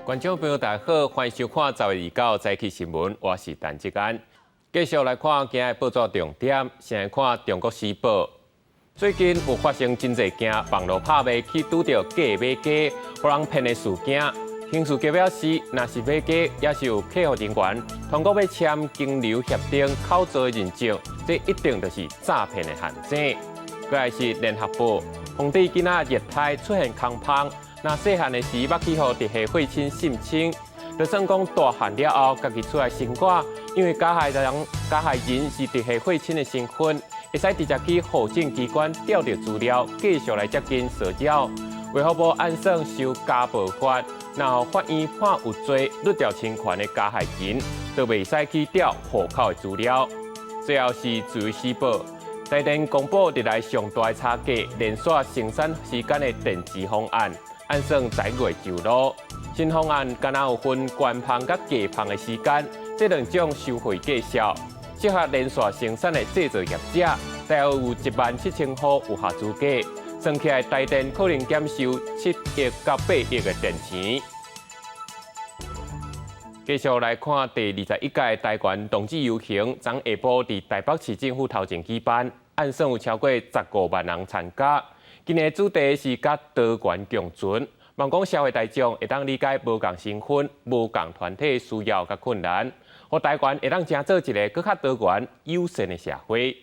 觀眾朋友大家好，歡迎收看10月29早起新聞，我是陳志安。繼續來看今日報紙重點，先來看《中國時報》。最近有發生真濟件網路拍賣去拄著假買家，予人騙的事件。刑事局表示，若是買家，抑是有客服人員通過欲簽金流協定口座認證，這一定就是詐騙的陷阱。過來是聯合報，防止囡仔熱胎出現空縫，若細漢的時捌去予直系血親性侵，就算講大漢了後，家己出來申告，因為加害人是直系血親的身份，會使直接去戶政機關調著資料，繼續來接近騷擾。衛福部按算修家暴法，若法院判有罪，掠掉侵權的加害人，就袂使去調戶口的資料。最後是自由時報，台電公布歷來上大差價連線生產時間的電池方案，按算十一月上路。新方案敢若有分官芳佮假芳的時間，這兩種收費價數，適合連線生產的製造業者，大約有1萬7千戶有合資格。算起來，台電可能減收7億到8億的電錢。繼續來看第二十一屆台灣同志遊行，昨下晡佇台北市政府頭前舉辦，按算有超過15萬人參加。今年的主題是佮多元共存，望講社會大眾會當理解無仝身份、無仝團體的需要佮困難，予台灣會當成做一个閣較多元、友善的社會。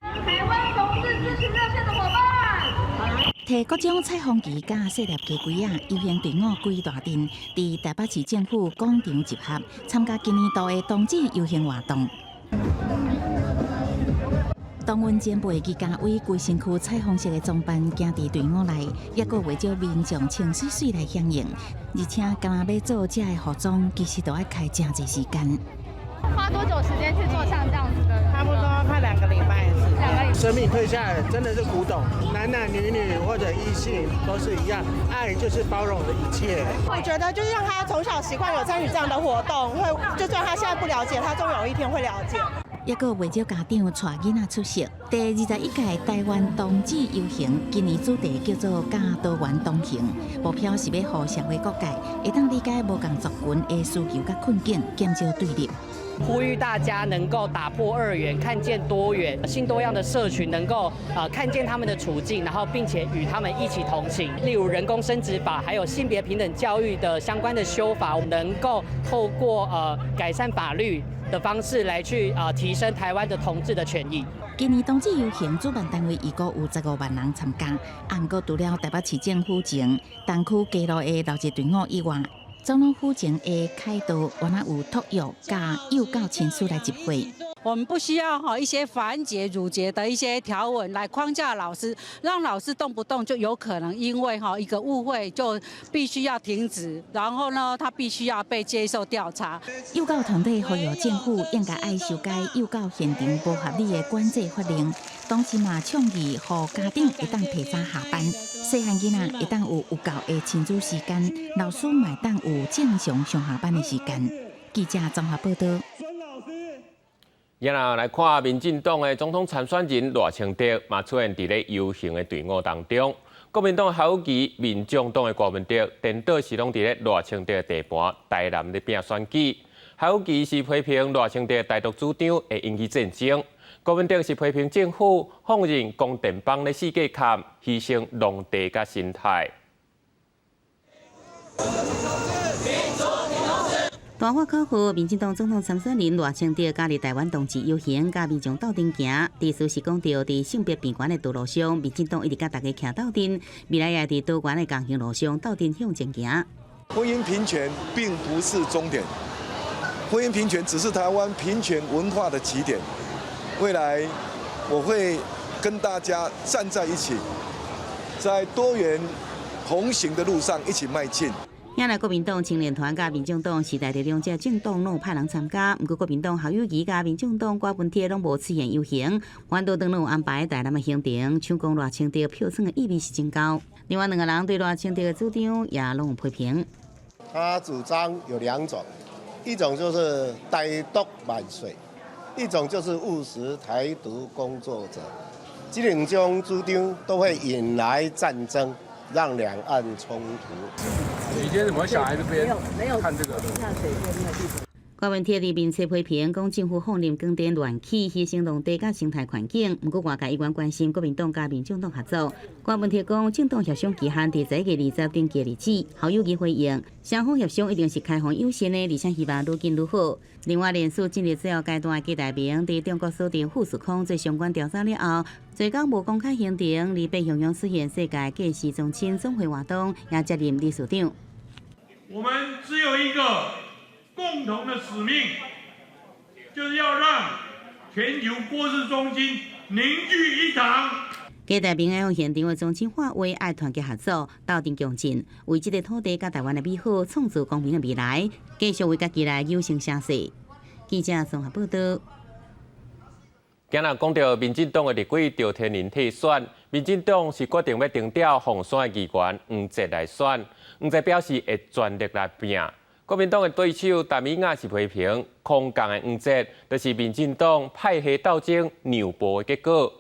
台灣同志諮詢熱線的夥伴，提各種彩虹旗佮細粒雞胿仔，遊行隊伍規大陣，佇台北市政府廣場集合，參加今年度的同志遊行活動。唐雲前輩伊家為規身軀彩虹色的裝扮，行佇隊伍內，抑閣袂少民眾穿媠媠來響應。而且，敢若欲做這个服裝，其實都愛開誠濟時間。花多久時間去做像這樣子的？差不多快2個禮拜的時間。2個禮拜。生命褪下來真的是古董，男男女女或者異性都是一樣，愛就是包容的一切。我覺得就是讓他從小習慣有參與這樣的活動，會就算他現在不了解，他終有一天會了解。抑閣袂少家長帶囡仔出席。第二十一屆台灣同志遊行，今年主題叫做“佮多元同行”，目標是欲予社會各界會當理解無仝族群的需求佮困境，減少對立。呼籲大家能夠打破二元，看見多元、性多樣的社群，能夠看見他們的處境，然後並且與他們一起同行。例如人工生殖法，還有性別平等教育的相關的修法，能夠透過改善法律的方式來去提升台灣的同志的權益。今年同志遊行主辦單位預估有15萬人參加，毋過除了台北市政府前東區街路的鬧熱隊伍以外，總統府前的凱道，原來有托育佮幼教親師來集會。我們不需要哈一些繁結縟節的一些條文來框架老師，讓老師動不動就有可能因為哈一個誤會就必須要停職，然後呢，他必須要被接受調查。幼教團體呼籲政府應該愛修改幼教現場無合理的管制法令，同時嘛倡議予家長會當提早下班，細漢囡仔會當有夠的親子時間，老師嘛會當有正常上下班的時間。記者綜合報道。然後來看民進黨的總統參選人賴清德，嘛出現佇咧遊行的隊伍當中。國民黨的侯友宜、民眾黨的郭文德，顛倒是攏佇咧賴清德的地盤台南咧拼選舉。侯友宜是批評賴清德台獨主張會引起戰爭，郭文德是批評政府放任光電幫咧四界崁，犧牲農地佮生態。大喊口號，民進黨總統參選人賴清德加入台灣同志遊行，佮民眾鬥陣行。佇事實講著，佇性別平權的道路上，民進黨一直佮大家徛鬥陣，未來也佇多元的共行路上鬥陣向前行。婚姻平權並不是終點，婚姻平權只是台灣平權文化的起點。未來我會跟大家站在一起，在多元同行的路上一起邁進。遐來國民黨青年團佮民眾黨時代力量這政黨攏有派人參加，毋過國民黨侯友宜佮民眾黨郭文鐵攏無出現遊行，反倒當攏有安排台南的行程，搶攻賴清德票選的意味是真高。另外兩個人對賴清德的主張也攏有批評。他主張有兩種，一種就是台獨萬歲，一種就是務實台獨工作者。這兩種主張都會引來戰爭，讓兩岸衝突。你今天怎麼會想來這邊看這個？郭文鐵佇面冊批評講，政府放任光電亂起，犧牲農地佮生態環境。毋過外界依然關心國民黨佮民進黨合作。郭文鐵講，政黨協商期限佇11月20登記日子，侯友宜回應，雙方協商一定是開放友善的，而且希望愈緊愈好。另外，連續進入最後階段的郭台銘，佇中國鎖定富士康做相關調查了後，昨昏無公開行程，28雄雄出現世界郭氏宗親總會活動，也接任理事長。我們只有一個共同的使命，就是要讓全球郭氏宗親凝聚一堂。郭台銘愛向現場的宗親喊話，愛團結合作，鬥陣共進，為這個土地佮台灣的美好，創造光明的未來，繼續為家己來有聲寫勢。記者綜合報道。今仔講到民進黨的立委趙天麟退選，民進黨是決定欲徵調鳳山的議員黃捷來選，黃捷表示會全力來拚。國民黨的對手陳美雅是批評空降的黃捷，就是民進黨派系鬥爭讓步的結果。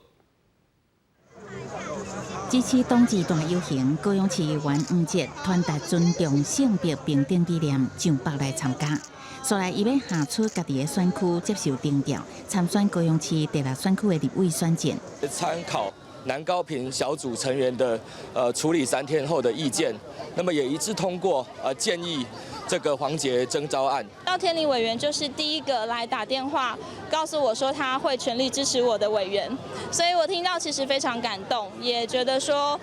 支持同志大遊行，高雄市議員黃捷傳達尊重性別平等理念，上百來參加。煞來伊欲下出家己的選區接受徵調，參選高雄市第六選區的立委選戰。參考南高屏小組成員的處理3天後的意見，那麼也一致通過建議這個黃捷徵召案。趙天麟委員就是第一個來打電話告訴我說他會全力支持我的委員，所以我聽到其實非常感動，也覺得說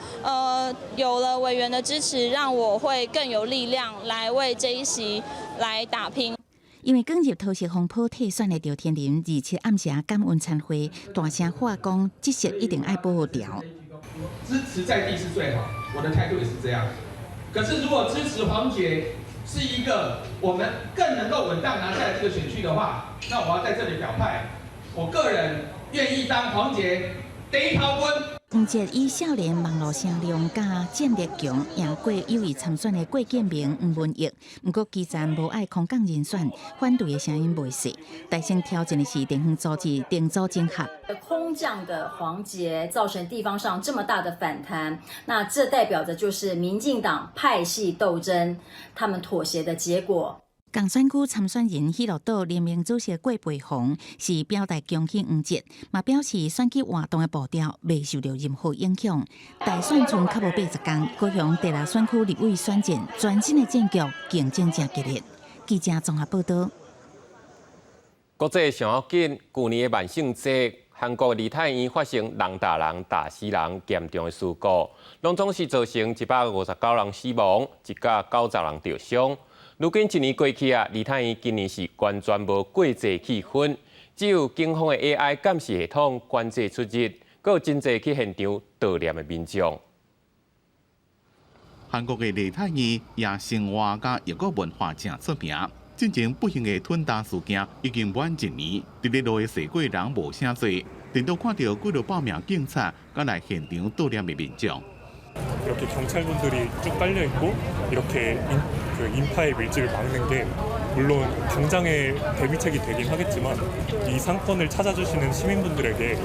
有了委員的支持，讓我會更有力量來為這一席來打拼。因為捲入桃色風波退選的趙天麟，27暗暝感恩餐會，大聲喊講，這席一定愛保牢。支持在地是最好，我的態度也是這樣。可是如果支持黃捷是一個我們更能夠穩當拿下來這個選區的話，那我要在這裡表態，我個人願意當黃捷第一頭軍。黃捷以少年網路聲量佮戰力強，贏過有意參選的郭建明、黃文益。毋過基層無愛空降人選，反對的聲音袂細。大聲挑戰的是地方組織重組整合。空降的黃捷造成地方上這麼大的反彈，那這代表的就是民進黨派系鬥爭，他們妥協的結果。仝選區參選人喜樂島聯盟主席郭培宏是表態恭喜黃捷，嘛表示選舉活動的步調袂受著任何影響。大選賰較無80工，高雄第六選區立委選戰全新的戰局競爭誠激烈。記者綜合報道。國際上要緊，舊年的萬聖節，韓國梨泰院發生人蹛人、蹛死人嚴重的事故，攏總是造成159人死亡，190人著傷。如今一年過去啊，梨泰院今年是完全無過節氣氛，只有警方的 AI 監視系統管制出入，閣有真濟去現場悼念的民眾。韓國的梨泰院夜生活佮異國文化誠出名。進前不幸的吞刀事件已經滿一年，佇咧路的踅過人無啥濟，顛倒看著幾落百名警察佮來現場悼念的民眾。 이렇게 경찰분들이 쭉 깔려 있고 이렇게 인, 그 인파의 밀집을 막는 게 물론 당장의 대비책이 되긴 하겠지만 이 상권을 찾아주시는 시민분들에게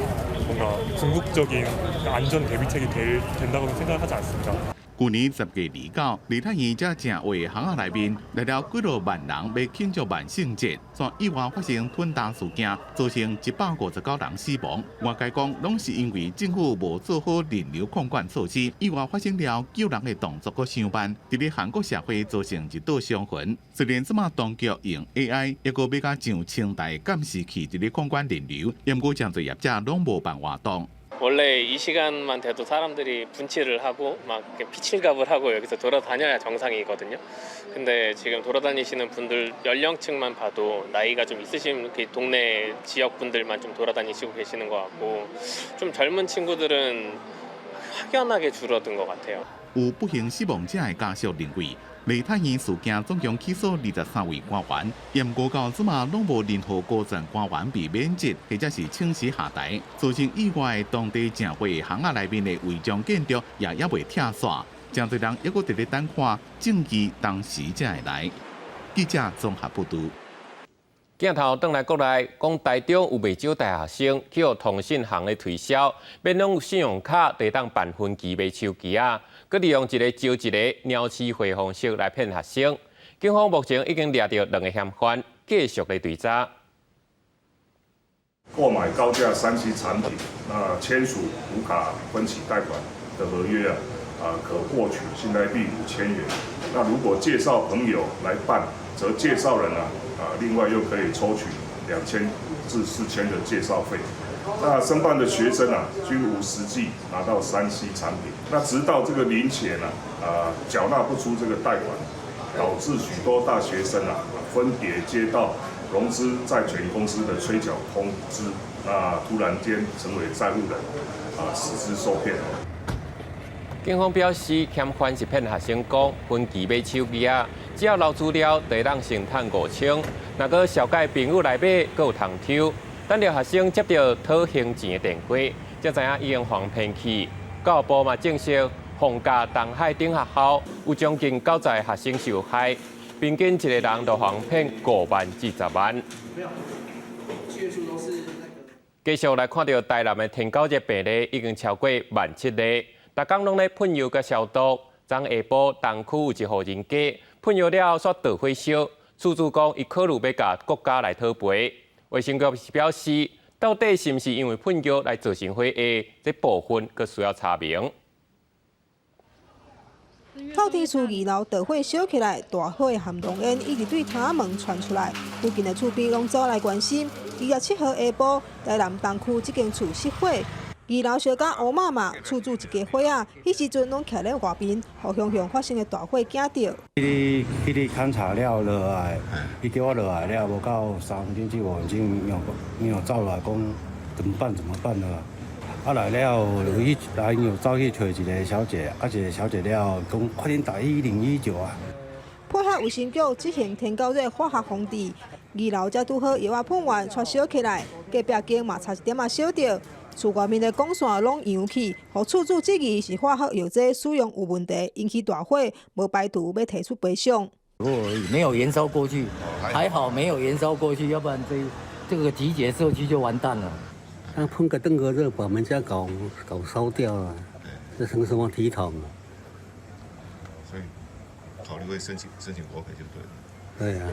뭔가 궁극적인 안전 대비책이 될, 된다고는 생각을 하지 않습니다. 舊年10月29，梨泰院這正畫巷仔內面來了幾落萬人欲慶祝萬聖節，煞意外發生吞刀事件，造成159人死亡。外界講，攏是因為政府無做好人流控管措施，意外發生了救人的動作閣傷慢，佇咧韓國社會造成一道傷痕。雖然這馬當局用 AI，抑閣欲共上清台監視器佇咧控管人流，毋過誠濟業者攏無辦活動。 원래 이 시간만 돼도 사람들이 분칠을 하고 막 피칠갑을 하고 여기서 돌아다녀야 정상이거든요. 근데 지금 돌아다니시는 분들 연령층만 봐도 나이가 좀 있으신 그 동네 지역 분들만 좀 돌아다니시고 계시는 것 같고 좀 젊은 친구들은 확연하게 줄어든 것 같아요. 有不幸死亡者的家屬認為，梨泰院事件總共起訴23位官員，毋過到這馬攏無任何高層官員被免職或者是請辭下台，造成意外當地正會巷仔內面的違章建築也猶未拆煞，誠濟人猶閣佇咧等看證據當時才會來。記者綜合報導。鏡頭轉來國內，講台中有袂少大學生去予通訊行咧推銷，免用信用卡就會當辦分期買手機仔，閣利用一个招一个鳥鼠會方式來騙學生。警方目前已經掠著兩个嫌犯，繼續咧追查。購買高價3C 產品，那簽署無卡分期貸款的合約啊，可獲取新台幣5000元。那如果介紹朋友來辦，則介紹人啊，另外又可以抽取2000至4000的介紹費。那申辦的學生啊，均無實際拿到3C 產品。那直到這個零錢啊，繳納不出這個貸款，導致許多大學生啊，分別接到融資債權公司的催繳通知，那突然間成為債務人，實施受騙。警方表示，嫌犯是騙學生講分期買手機仔，只要留資料就會當先趁5000。若閣紹介朋友來買，閣有通抽。等著學生接著討還錢的電話，才知影已經予人騙去。教育部嘛證實，放假東海頂學校有將近90個學生受害，平均一個人就予人騙5萬至10萬。繼續來看著台南的天狗熱病例已經超過17,000例，逐工攏咧噴藥佮消毒。昨下晡東區有一戶人家噴藥了後，煞著火燒，厝主講伊考慮欲共國家來討賠。衛生局表示，到底是毋是因為噴藥來造成火災，這部分閣需要查明。透天厝二樓著火燒起來，大火和濃煙一直對窗仔門竄出來，附近的厝邊攏走來關心。27號下晡，台南東區這間厝失火，二樓燒甲烏麻麻，厝主一家伙仔，彼時陣攏徛咧外面，予熊熊發生的大火驚著。去勘察了落來，伊叫我落來了，無夠3分鐘至5分鐘，伊又走來講怎麼辦？怎麼辦啊？啊來了，去來又走去揣一個小姐，啊一個小姐了講快點打1019啊！配合衛生局執行天狗熱化學防治，二樓才拄好藥仔噴完，煞燒起來，隔壁間嘛差一點仔燒著，厝外面的管線攏揚起，予厝主質疑是化學藥劑使用有問題，引起大火，無排除欲提出賠償。如果沒有延燒過去，還好沒有延燒過去，要不然這個集結社區就完蛋了。他噴個登革熱，把我們家搞燒掉了，這成什麼體統？所以考慮會申請國賠就對了。對啊。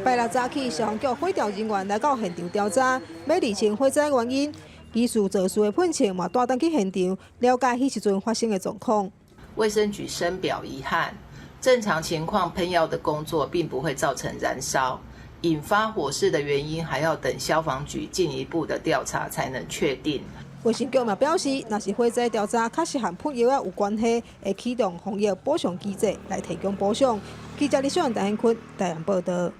拜六早起，消防局火調人員來到現場調查，欲釐清火災原因。疑似肇事的噴槍嘛，帶轉去現場了解彼時陣發生的狀況。衛生局深表遺憾，正常情況噴藥的工作並不會造成燃燒。引發火勢的原因，還要等消防局進一步的調查才能確定。衛生局嘛表示，若是火災調查確實和噴藥仔有關係，會啟動防疫補償機制來提供補償。記者李小雲、陳顯坤台南報導。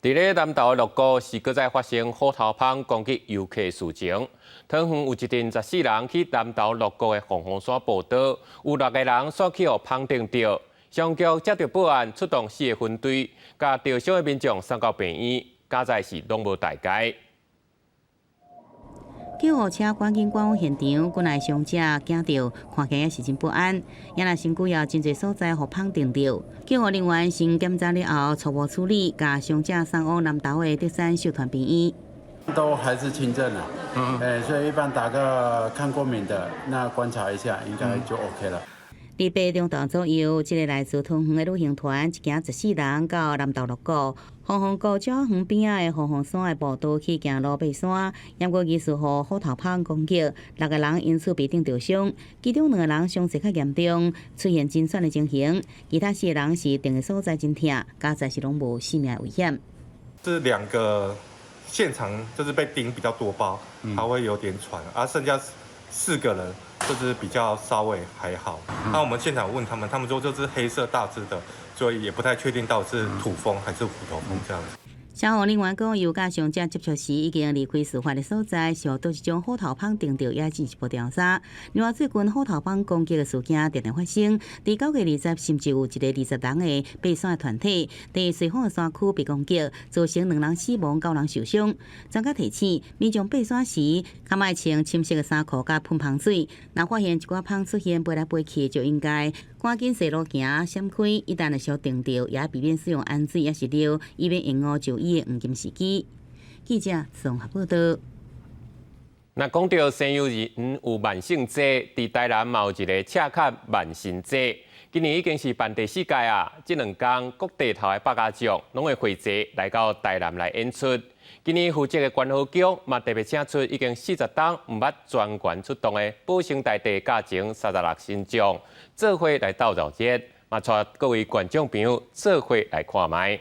佇咧南投的鹿谷是閣再發生虎頭蜂攻擊遊客事情。桃園有一陣14人去南投鹿谷的鳳凰山步道，有六個人煞去予蜂叮著。消防局接著報案，出動四個分隊，共著傷的民眾送到病院，佳哉是攏無大礙。救護車趕緊趕往現場，國內傷者驚著，看起來也是真不安。也若身軀也真濟所在予蜂叮著。救護人員先檢查了後，初步處理，共傷者送往南投的德山秀團病院。都還是輕症啊，所以一般打個抗過敏的，那觀察一下應該就 OK 了。佇八中晝左右，這個來自桃園的旅行團一行14人到南投鹿谷，鳳凰谷鳥園邊仔的鳳凰山的步道去行路爬山，毋過疑似予虎頭蜂攻擊，六個人因此被叮著傷，其中兩個人傷勢較嚴重，出現真喘的情形，其他四個人是叮的所在真疼，佳哉是攏無性命危險。這兩個現場就是被叮比較多包，他會有點喘，而剩下四個人就是比較稍微還好。那我們現場問他們，他們說這隻黑色大隻的，所以也不太確定到底是土蜂還是虎頭蜂這樣子。消防人員講，有佮傷者接觸時已經離開事發的所在，是予佗一種虎頭蜂叮著，也進一步調查。另外，最近虎頭蜂攻擊的事件常常發生，佇9月20，甚至有一個20人的爬山團體，佇瑞芳的山區被攻擊，造成兩人死亡、九人受傷。專家提醒，民眾爬山時，較莫穿深色的衫褲佮噴香水，若發現一寡蜂出現飛來飛去，就應該趕緊踅路行，閃開。一旦若受叮著，也避免使用氨水抑是尿，以免延誤就醫。伊的黃金時機。記者綜合報道。那講到生有人有萬聖節，佇台南嘛有一个赤崁萬神節，今年已經是辦第四屆啊。這兩工各地頭的百家將攏會匯集來到台南來演出。今年負責的關河宮嘛特別請出已經40冬毋捌全員出動的保生大帝駕前36神將，做伙來鬥熱鬧，嘛帶各位觀眾朋友做伙來看覓。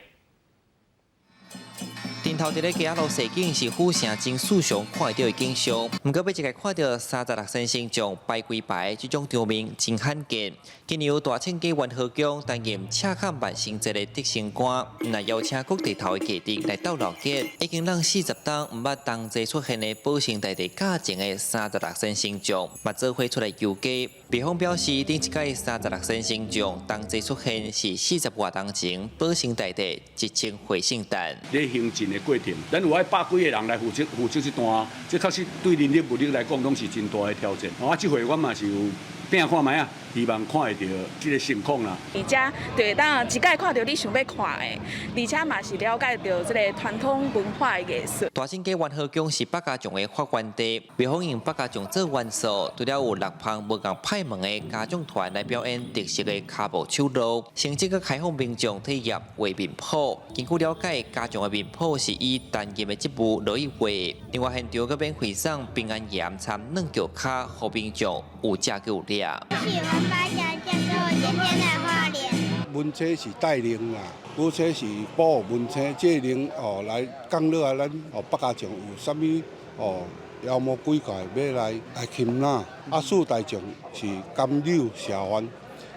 頂頭佇咧街仔路踅景是府城真時常看會著的景象，毋過欲一概看著36尊神將排規排，這種場面真罕見。今年由大清街元和宮擔任赤崁萬神節的執行官，來邀請各地頭的家庭來鬥熱鬧，已經讓40冬毋捌同齊出現的保生大帝駕前的36尊神將，嘛做伙出來求家。廟方表示，頂一屆36尊神將同齊出現是40外冬前保生大帝1000歲聖誕。咧行進的過程，咱有愛百幾个人來負責這段，這確實對人力物力來講，攏是真大的挑戰。啊，這回我嘛是有拼看覓啊，希望看會著這个成功啦。而且就會當一擺看著你想欲看的，而且嘛是了解著這个傳統文化的藝術。大清街元和宮是百家將的發源地，廟方用百家將做元素，除了有六芳無仝派門的家長團來表演特色的跤步手路，甚至閣開放民眾體驗畫面譜。根據了解，家長的面譜是以擔任的職務落去畫。另外，現場閣免費送平安鹽摻軟腳跤，予民眾有食閣有掠。喜歡八家將，所以我今天來畫臉。文青是帶領啦，母青是保護文青，這個哦來講落來，咱哦百家將有啥物哦妖魔鬼怪欲來來擒拿，啊四大將是甘柳社番，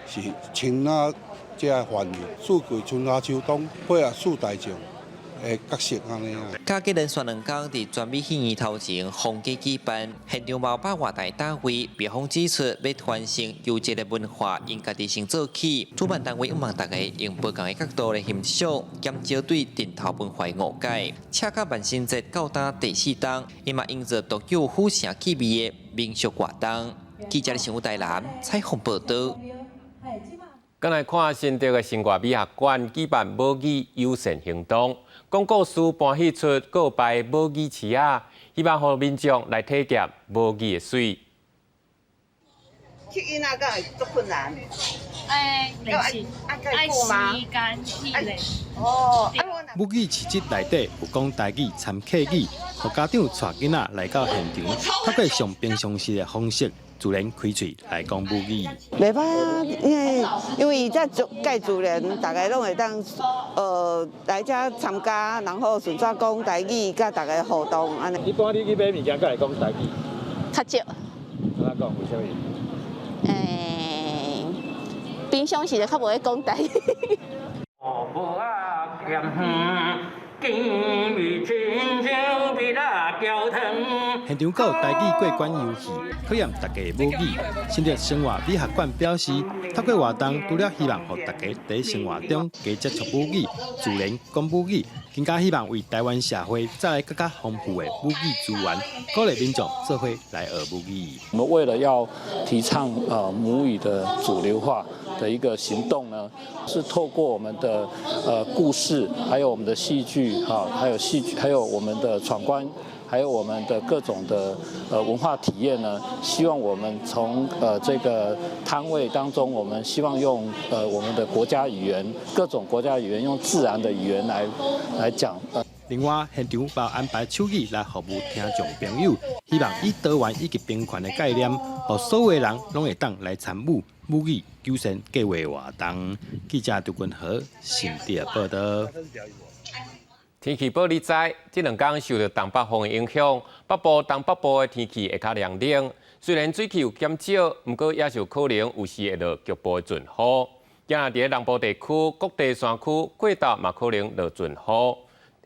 是擒拿這个犯人，四季春夏秋冬配合四大將的角色按呢啊。假期連續兩工佇全美戲院頭前封街舉辦，現場嘛有百外台攤位。廟方指出，欲傳承優質的文化，應家己先做起。主辦單位向望大家用無仝的角度來欣賞，減少對陣頭文化的誤解。赤崁萬神節到今第四冬，伊嘛營造獨有府城氣味的民俗活動。記者新聞台南採訪報導。閣來看新竹的生活美學館舉辦母語友善行動，講故事搬戲出，閣有擺母語市仔，希望予民眾來體驗母語的媠。吸囡仔敢會足困難？欸，愛時間去咧。哦。母語市集內底有講台語、摻客語，予家長帶囡仔來到現場，透過上平常時的方式，自然開喙來講母語。袂歹啊，因為這蓋自然，大家攏會當來遮參加，然後順紲講台語，佮大家互動按呢。一般你去買物件，敢會講台語？較少。按怎講？為啥物？欸，平常時就較無咧講台語。母仔嫌遠，見面親像蜜仔焦糖。現場閣有台語過關遊戲，考驗大家的母語。新竹生活美學館表示，透過活動，除了希望予大家佇生活中加接觸母語，自然講母語，更加希望為台灣社會帶來更加豐富的母語資源，鼓勵民眾做伙來學母語。我們為了要提倡母語的主流化的一個行動呢，是透過我們的故事，還有我們的戲劇，哈，還有戲劇，還有我們的闖關。還有我們的各種的文化體驗呢，希望我們從這個攤位當中，我們希望用我們的國家語言，各種國家語言，用自然的語言來講。另外，現場嘛安排手語來服務聽眾朋友，希望以多元以及平權的概念，予所有人攏會當來參與母語友善計畫活動。記者杜君和新竹報導。天氣報你知，這兩工受著東北風的影響，北部、東北部的天氣會較涼冷。雖然水汽有減少，毋過也是有可能有時會落局部的陣雨。今仔日佇咧南部地區、各地山區過晝嘛可能落陣雨。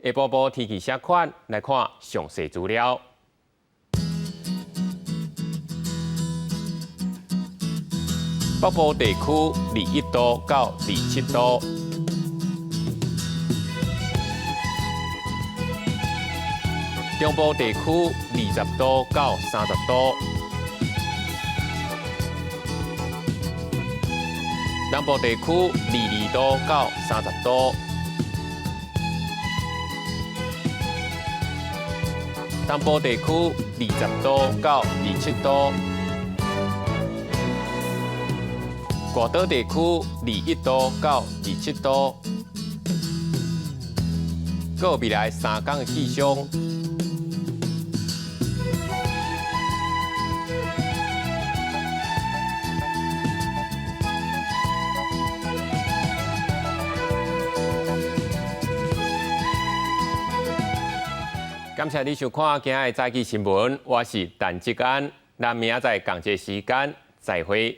下晡晡天氣啥款？來看詳細資料。北部地區21度到27度。中部地區20度到30度，南部地區22度到30度，東部地區20度到27度，外島地區21度到27度。閣有未來3工的氣象。感謝你收看今仔的早起新聞，我是陳志安，咱明仔載仝這時間再會。